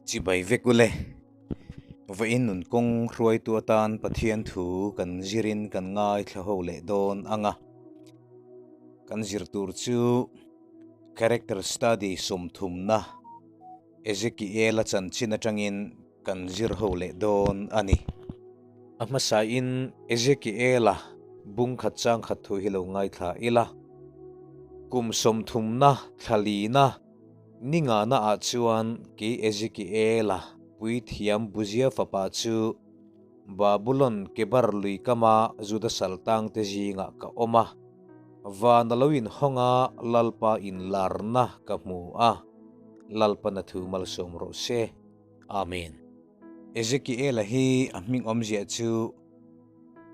Chibai vek ule. Vawiin nun kawng hruaitu atan Pathian thu kan zirin kan ngaithla ho leh dawn ang a. Kan zir tur chu Character Study sawmthumna Ezekiela chanchin atangin kan zir ho leh dawn a ni. A hmasain Ezekiela bung khat chang khat thu hi lo ngaithla ila. Kum sawmthumna thlalina ni ngahna ah chuan kei Ezekiela puithiam Buzia fapa chu Babulon Kebar lui kama Juda saltang te zingah ka awm a. Van a lo inhawng a, Lalpa inlarna ka hmu a, Lalpan a thu malsawm rawh se. Amen. Ezekiela hi a hming awmzia chu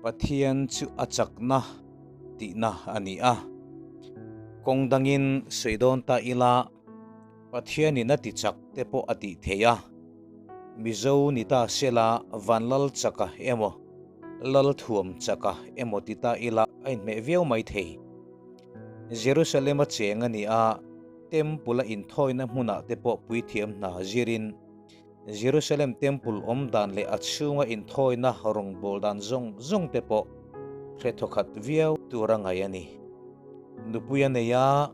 Pathian chu a chakna tihna a ni a. Kawng dangin sawi dawn ta ila, Pathianin a ti chak te pawh a tih theih a. Mizo ni ta sela Vanlal chaka emaw, Lalthuam chaka emaw ti ta ila a inhmeh viau mai thei. Jerusalem a cheng a ni a, Temple a inthawina hmunah te pawh puithiam hna zirin Jerusalem Temple awm dan leh a chhunga inthawina rawngbâwl dan zawng zawng te pawh hre thawkhat viau tur a ngaih a ni. Nupui a nei a,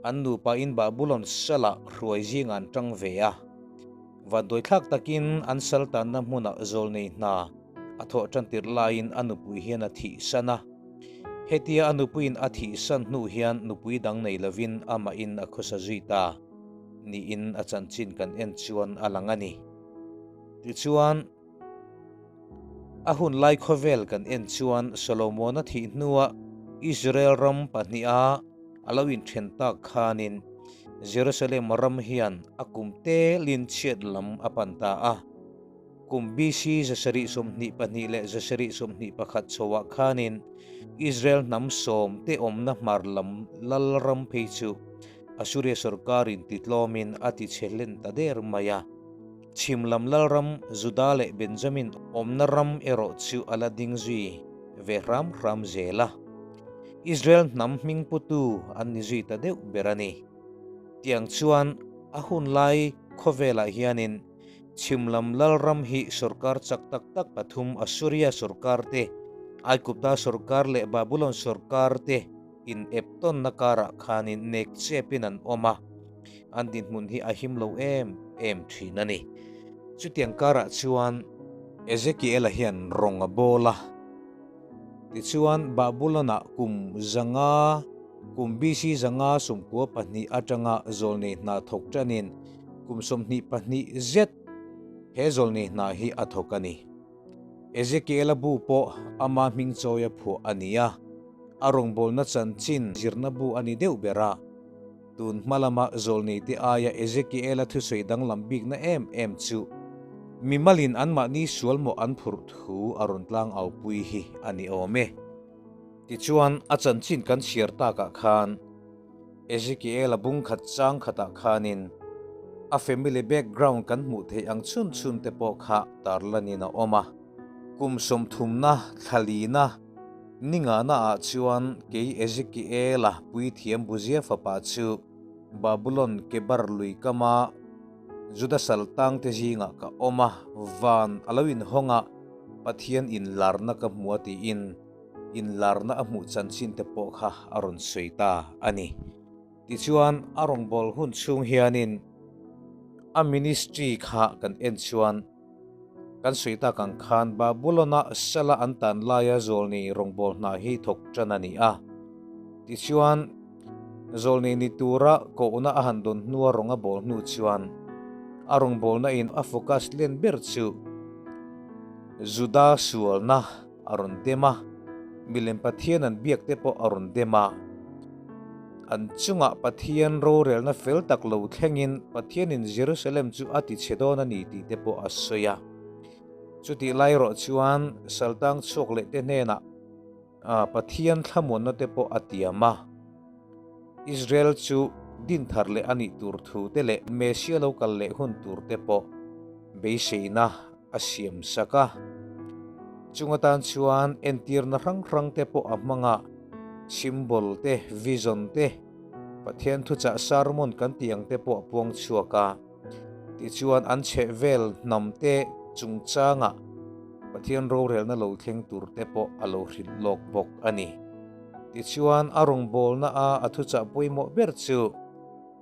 an nupain Babulon salah hruai zingah an ṭang ve a. Vanduaithlak takin an sal tanna hmunah zawlnei hna a thawh ṭantir laiin a nupui hian a thihsan a. Hetia a nupuiin a thihsan hnu hian nupui dang nei lovin amahin a khawsa zui ta. Niin a chanchin kan en chuan a lang a ni. Tichuan, a hun lai khawvel kan en chuan Solomona thih hnua Israel ram pahniha a lo inthen tak khanin Jerusalem ram hian a kum telin chhiat lam a pan ta a. Kum BC 722 leh 721 chhoah khanin Israel hnam sawm te awmna hmar lam lal ram phei chu Assuria sorkarin titlawmin a ti chhe hlen ta der mai a. Chhim lam lalram Juda leh Benjamin awmna ram erawh chu a la ding zui ve hram hram zel a. Israel hnam hming putu an ni zui ta deuh ber a ni. Tiang chuan a hun lai khawvelah hianin chhim lam lalram hi sorkar chak tak tak pathum Assuria sorkar te, Aigupta sorkar leh Babulon sorkar te, In ep tawnna karah khanin nek chepin an awm a, an dinhmun hi a him lo em em thin a ni. Chutiang karah chuan Ezekiela hian rawng a bawl a, tichuan Babulon-ah kum zanga, kum BC 592 atanga zawlnei hna thawk tanin kum 22 zet he zawlnei hna hi a thawk a ni. Ezekiela bu pawh ama hming chawia phuah a ni a, a rawngbawlna chanchin zirna bu a ni deuh ber a. Tun hma lama zawlneite aia Ezekiela thusawi danglam bikna em em chu mimalin anmahni sual mawh an phurh thu a rawn tlang aupui hi a ni awm e. Tichuan, a chanchin kan chhiar takah khan Ezekiela bung khat chang khatah khanin a family background kan hmuh theih ang chhun chhun te pawh kha tarlanin a awm a. Kum sawmthumna, thlalina, ni ngahna ah chuan kei Ezekiela puithiam Buzia fapa chu Babulon Kebar lui kama Juda saltang te zingah ka awm a, van a lo inhawng a, Pathian inlarna ka hmu a tiin inlarna a hmuh chanchin te pawh kha a rawn sawi ta a ni. Tichuan, a rawngbâwl hun chhung hianin a ministry kha kan en chuan kan sawi tak ang khan Babulon-a sala an tan laia zawlnei rawngbâwl hna hi thawk ṭan a ni a. Tichuan, zawlnei ni tura kohna a han dawn hnua rawng a bâwl hnu chuan a rawngbâwlna in a focus len ber chu Juda sualna, A rawn dem a, milem Pathian an biak te pawh a rawn dem a. An chungah Pathian rorelna fel tak lo thlengin Pathianin Jerusalem chu a ti chhe dawn a ni tih te pawh a sawi a. Chutih lai erawh chuan saltang chhuak leh te hnenah Pathian thlamuanna te pawh a tiam a. Israel chu din thar leh a nih tur thu te leh Messiah lo kal leh hun tur te pawh beiseina a siam sak a. Chung atan chuan entirna hrang hrang te pawh a hmang a, symbol te, vision te, Pathian thuchah sermon kan tih ang te pawh a puang chhuak a. Tichuan an chhehvel hnamte chungchangah Pathian rorelna lo thleng turte pawh a lo hrilh lawk bawk a ni. Tichuan a rawngbawlna a a thuchah pawimawh ber chu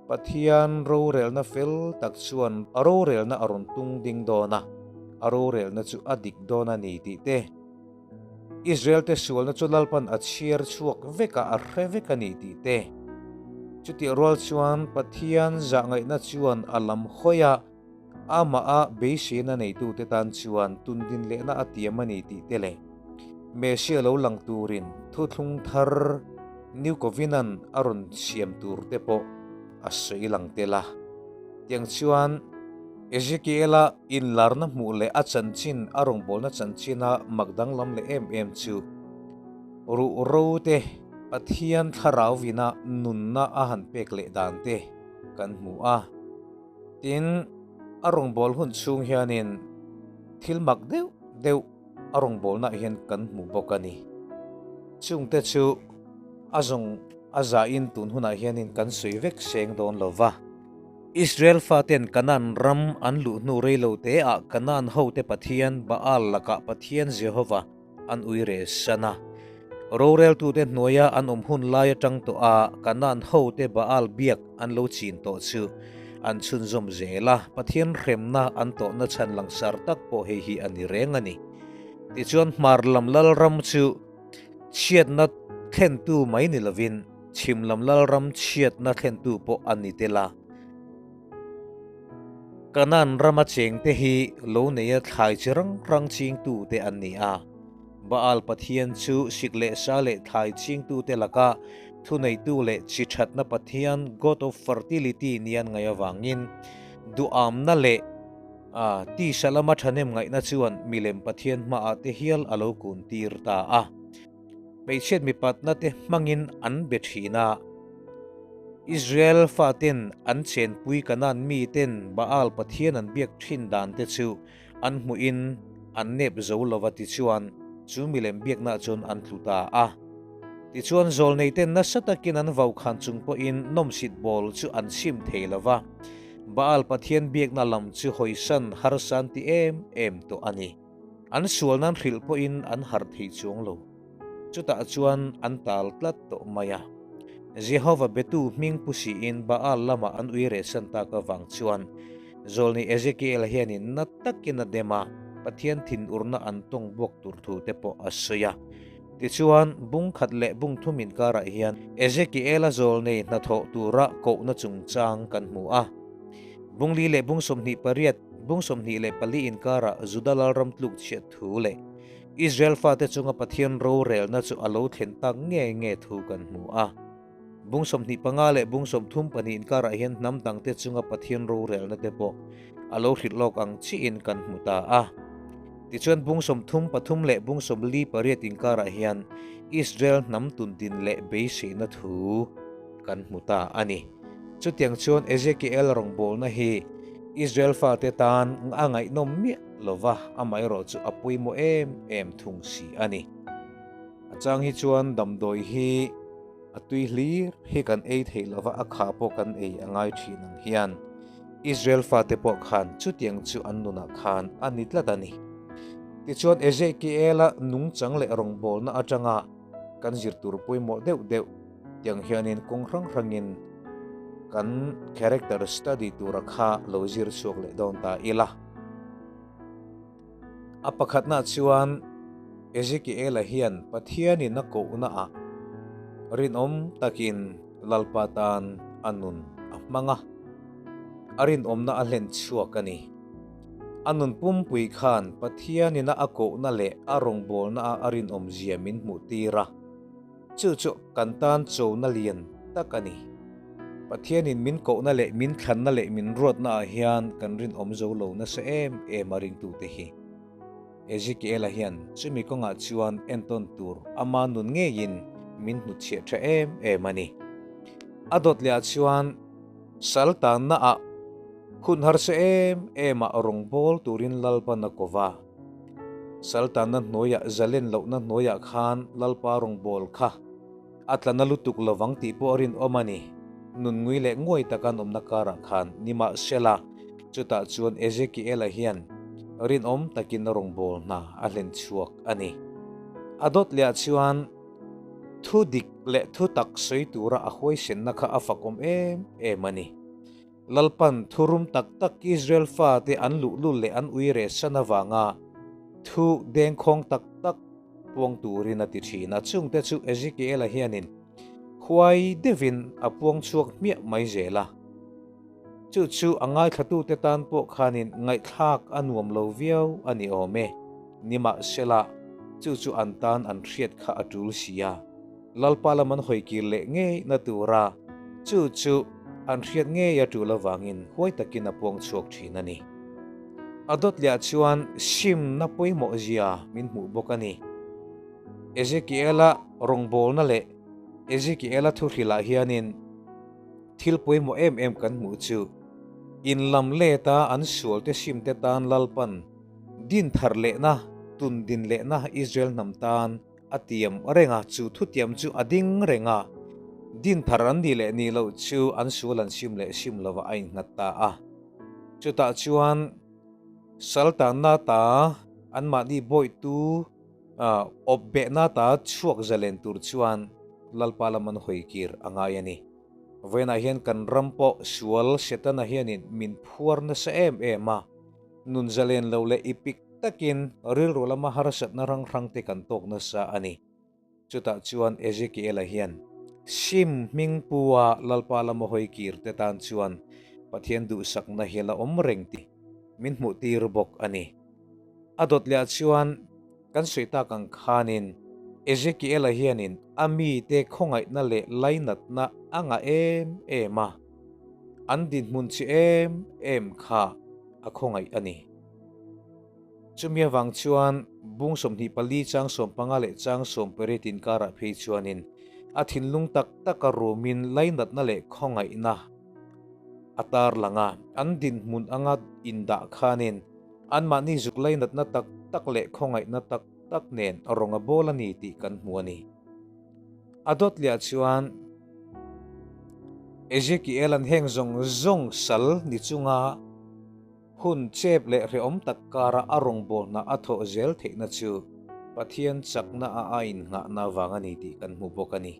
Pathian rorelna fel tak chuan a rorelna a rawn tung ding dawn a, a rorelna chu a dik dawn a ni tih te, Israel-te sualna chu Lalpan a chhiar chhuak vek a, a hre vek a ni tih te. Chutih rual chuan Pathian zahngaihna chuan a lam hawi a, amah a beiseina neitute tan chuan tundin lehna a tiam a ni tih te leh Messiah lo lang turin thuthlung thar New Covenant a rawn siam tur te pawh a sawi lang tel a. Tiang chuan Ezekiela inlarna hmuh leh a chanchin a rawngbawlna chanchina mak danglam leh em em chu ruh ro te Pathian thlarau vina nunna a han pek leh dan te kan hmu a. Tin, a rawngbâwl hun chhûng hianin thil mak deuh deuh a rawngbâwlnaah hian kan hmu bawk a ni. Chungte chu a zawng a zahin tûn hunah hianin kan sawi vek seng dâwn lo va. Israel faten Kanaan ram an luh hnu rei lo teah Kanaan hote Pathian Baal lakah Pathian Jehova an ui reh san a. Roreltute hnuaia an awm hun lai atang tawh a Kanaan hote Baal biak an lo chin tawh chu an chhunzawm zel a, Pathian hremna an tawhna chhan langsar tak pawh hei hi a ni reng a ni. Tichuan hmar lam lalram chu chhiatna thlentu mai ni lovin chhim lam lalram chhiatna thlentu pawh a ni tel a. Kanaan rama chengte hi lo neia thlai chi rang rang chingtute an ni a. Baal Pathian chu sik leh sa leh thlai chingtute laka thuneitu leh chi thatna Pathian, God of Fertility, nian ngaih avangin duhamna leh tisa lama thahnem ngaihna chuan milem Pathian hmaah te hial a lo kuntir ta a. Hmeichhiat mipatna te hmangin an be thin a. Israel faten an chenpui Kanaan miten Baal pathian an biak thin dan te chu an hmuhin an nep zo lova tichuan chu milem biakna chuan an tlu ta a. Tichuan zawlneiten nasa takin an vau khan chung pawhin nawmsit bawl chu an chim thei lova, Baal pathian biakna lam chu hawisan harsa an ti em em tawh a ni. An sual nan hrilh pawhin an harh thei chuang lo. Chutah chuan an tal tlat tawh mai a. Jehova betu hming pu siin Baal lamah an ui rehsan tak avang chuan Zawlni Ezekiel hianin na takin a dem a, Pathian thinurna an tawng bawk tur thu te pawh a sawi a. Tichuan, bung khat leh bung thum inkarah hian Ezekiela zawlnei hnathawh tura kohna chungchang kan hmu a. Bung li leh bung 28, bung 24 inkarah Juda lalram tluk chhiat thu leh Israel fate chunga Pathian rorelna chu a lo thlen tak nge nge thu kan hmu a. Bung 25 leh bung 32 inkarah hian hnam dangte chunga Pathian rorelna te pawh a lo hrilh lawk ang chiin kan hmu ta a. Tichuan bung 33 leh bung 48 inkarah hian Israel hnam tundin leh beiseina thu kan hmu ta a ni. Chutiang chuan Ezekiel rawngbawlna hi Israel fate tan a ngaihnawm miah lova, amaherawh chu a pawimawh em em thung si a ni. A chang hi chuan damdawi hi a tui hlir hi kan ei theih lova a kha pawh kan ei a ngai thin ang hian Israel fate pawh khan chutiang chu an nunah khan a ni tlat a ni. Tichuan Ezekiela nungchang leh rawngbawlna atanga kan zir tur pawimawh deuh deuh tiang hianin kawng hrang hrangin kan character study tura kha lo zir chhuak leh dawn ta ila. A pakhatna chuan Ezekiela hian Pathianin a kohna ah rinawm takin Lalpa tan a nun a hmang a, a rinawmna a hlen chhuak a ni. A nun pumpui khan Pathianin a kohna leh a rawngbawlna ah a rinawm zia min hmuh tir a. Chu chu kan tan chona lian tak a ni. Pathianin min kohna leh min thlanna leh min ruatna ah hian kan rinawm zo lo nasa em em a ringtute hi. Ezekiela hian chumi kawngah chuan entawn tur ama nun ngeiin min hnutchhiah tha em em a ni. A dawt leh ah chuan sal tanna ah hun harsa em em ah rawngbawl turin Lalpan a ko va. Saltanna hnuaiah zalen lohna hnuaiah khan Lalpa rawngbâwl kha a tlana lutuk lovang tih pawh a rinawm a ni. Nun ngui leh nguai taka an awmna karah khan nimahsela. Chutah chuan Ezekiela hian rinawm takin rawngbâwl hna a hlen chhuak a ni. A dawt lehah chuan thu dik leh thu tak sawi tura a huaisenna kha a fakawm em em a ni. Lalpan thurum tak tak Israel fate an luhlul leh an ui reh san avanga thu dengkhawng tak tak puang turin a ti thin a. Chungte chu Ezekiela hianin huai deuhin a puang chhuak hmiah mai zel a. Chu chu a ngaithlatute tan pawh khanin ngaihthlak a nuam lo viau a ni awm e. Nimahsela, chu chu an tan an hriat kha a tul si a. Lalpa lam an hawi kir leh ngei na tura chu chu an hriat ngei a tul avangin huai takin a puang chhuak thin a ni. A dawt lehah chuan simna pawimawh zia min hmuh bawk a ni. Ezekiela rawngbawlna leh Ezekiela thuhrilh ah hianin thil pawimawh em em kan hmuh chu in lam leta an sualte simte tan Lalpan din thar lehna, tun din lehna Israel hnam tan A tiam reng a, chu thutiam chu a ding reng a, din thar an nih leh nih loh chu an sual an sim leh sim lova a innghat ta a. Chutah chuan Saltanna ta anmahni bawitu awp behna ta chhuak zalen tur chuan Lalpa lam an hawi kir a ngai a ni. Vawiinah hian kan ram pawh sual Setana hianin min phuar nasa em em a, Nun zalen lo leh i pik takin rilru lama harsatna rang hrang te kan tawk nasa a ni. Chutah chuan Ezekiela hian Sim hming pua Lalpa lama hawi kir te tan chuan Pathian duhsakna hi la awm reng tih min hmuh tir bawk a ni. A dawt leh ah chuan kan sawi tak ang khanin Ezekiela hianin a mite khawngaihna leh lainatna a ngah em em a, an dinhmun chi em em kha a khawngaih a ni. Chumi avang chuan bung 24 chang 15 leh chang 18 inkarah phei chuanin a thinlung tak taka rumin lainatna leh khawngaihna a tarlang a, an dinhmun anga indah khanin anmahni zuk lainatna tak tak leh khawngaihna tak tak nen rawng a bawl a ni tih kan hmu a ni. A dawt leh ah chuan Ezekiel-a'n heng zawng zawng sal ni chunga hun chep leh hrehawm tak kara a rawngbawlna a thawh zel theihna chu Pathian chakna a a innghahna vang a ni tih kan hmu bawk a ni.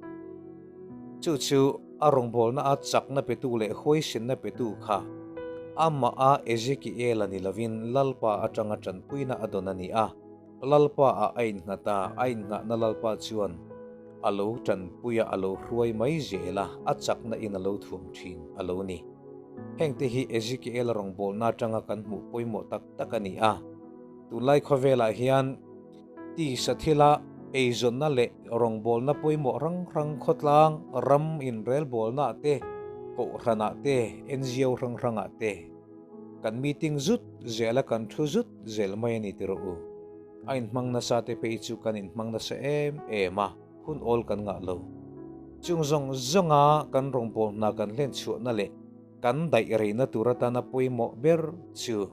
Chu chu a rawngbawlna a chakna petu leh huaisenna petu kha amah a Ezekiel-a ni lovin Lalpa atanga tanpuina a dawn a ni a. Lalpa ah a innghat a, a innghahna Lalpa chuan a lo tanpui a, a lo hruai mai zel a, a chakna in a lo thuam thin a lo ni. Hengte hi Ezekiel rawngbawlna atanga kan hmuh pawimawh tak tak a ni a. Tunlai khawvelah hian tisa thila eizawnna leh rawngbawlna pawimawh rang hrang khawtlang ram inrelbawlnaah te, kohhranah te, NGO hrang hrangah te, Kan meeting zut zel a kan thu zut zel mai a ni ti rawh u. A inhmang nasa te phei chu kan inhmang nasa em em a, hun awl kan ngah lo. Chung zawng zawnga kan rawngbâwl hna kan hlen chhuahna leh kan daih reina tur atana pawimawh ber chu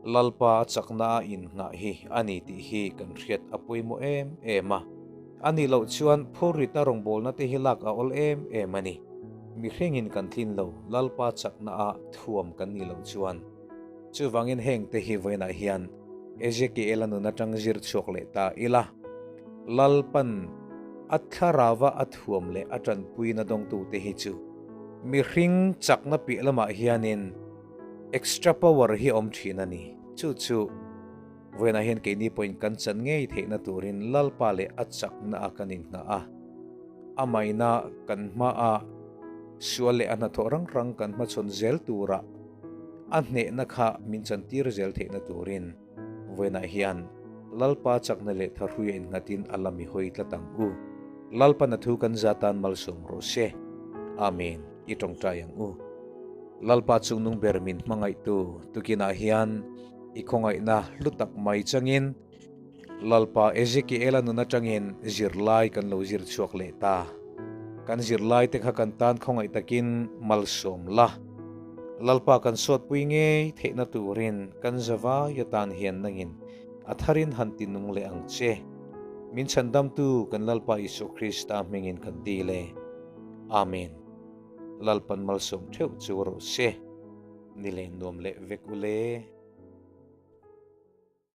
Lalpa a chakna a innghah hi a ni tih hi kan hriat a pawimawh em em a. A nih loh chuan phurrita rawngbawlna te hi lak a awl em em a ni. Mihringin kan tlin lo, Lalpa chakna a thuam kan nih loh chuan. Chuvangin heng te hi vawiinah hian Ezekiel-a nun atang zir chhuak leh ta ila, Lalpan a thlarauva a thuam leh a tanpuina dawngtute hi chu mihring chakna piah lamah hianin extra power hi a awm thin a ni. Chu chu vawiinah hian keini pawhin kan chan ngei theihna turin Lalpa leh a chakna a kan innghah a. A maina kan hmaah sual leh a hnathawh rang rang kan hmachhawn zel turah a hnehna kha min chantir zel theihna turin vawiinah hian Lalpa chakna leh tharhuia innghatin a la mi hawi tlat ang u. Lalpa na thu kan za tan malsawm rawh se. Amen. I tawngtai ang u. Lalpa chungnung ber min hmangaihtu tukinah hian i khawngaihna hlu tak mai changin Lalpa Ezekiela nun atangin zirlai kan lo zir chhuak leh ta. Kan zirlai te kha kan tan khawngaih takin malsawm la. Lalpa kan sawtpui ngei theihna turin kan zavai atan hian nangin a tharin han ti nung leh ang che. Min chhandamtu kan Lalpa Isua Krista hmingin kan dil e. Amen. Lalpan malsawm theuh chu rawh se. Ni leh nuam leh vek ule.